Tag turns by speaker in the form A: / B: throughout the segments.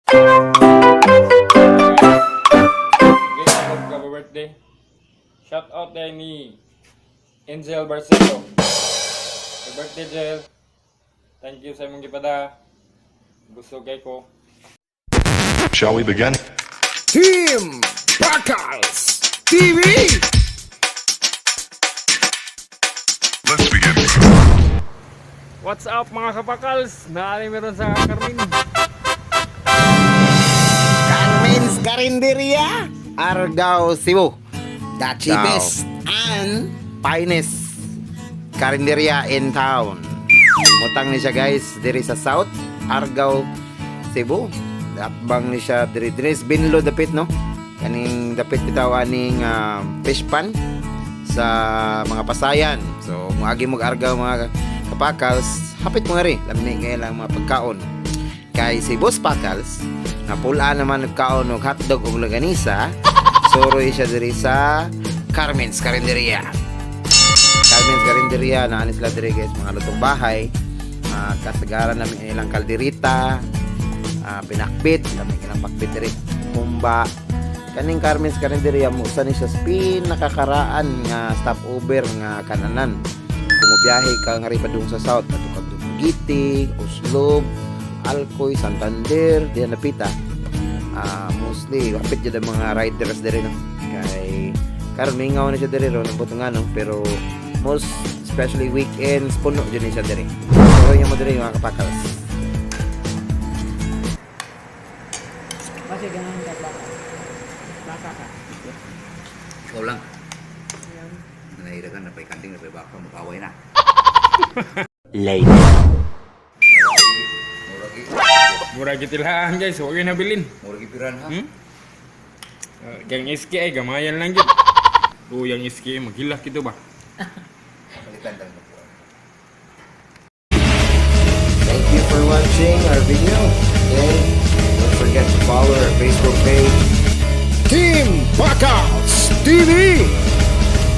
A: Okay, ako birthday. Shout out din ni Angel Barcelo. Happy birthday, Jel. Thank you sa imong gipada. Busog kay ko.
B: Shall we begin?
C: Team Pakals TV!
B: Let's begin.
A: What's up, mga kapakals? Naali meron sa Carmen.
C: Carmen's Carinderia, Argao, Cebu. The cheapest and finest karinderya in town. Mutang ni siya, guys, diri sa South Argao, Cebu. Atbang ni siya diri diri sa Binlo dapit, no. Kaning dapit bitaw aning fish pan sa mga pasayan. So moagi mo Argao, mga kapakals, hapit mo ngari, lami kay lang mga pagkaon. Kay si Boss Pakals, nga pula naman nagkaon og hotdog ug longganisa, suroy siya diri sa Carmen's Carinderia. Carmen's Carinderia, naa ni sila diri, guys, mga lutong bahay. Kasagaran namin ilang kalderita, pinakbit, lami ilang pakbit diri, humba. Kaning Carmen's Carinderia mo usa ni siya sa pinakakaraan nga stopover nga kananan. Kung mobiyahe ka nga padung sa south, adto kag Dumaguete, Oslob, Alcoy, Santander, diyan napita. Mostly hapit jud ang mga riders diri, no. Kay karon mingaw na siya diri ron ang nga, no, pero most especially weekends puno jud ni siya diri. So mo diri, mga kapakals.
D: Kasi ganun ka baka. Baka ka.
E: Ikaw lang. Nanahira ka, napay kanding, napay baka, mag-away na.
F: Later.
E: Muragi,
A: Mura gitilaan, guys, huwag yung nabilin.
E: Muragi piranha.
A: Hmm? Gang iski ay gamayan lang yun. O yang iski ay maghilak ito ba?
E: Palitan lang na po.
C: Thank you for watching our video. And don't forget to follow our Facebook page, Team Pakals TV.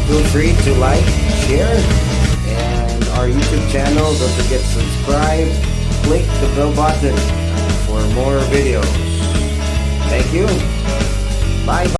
C: Feel free to like, share, and our YouTube channel. Don't forget to subscribe. Click the bell button for more videos. Thank you. Bye.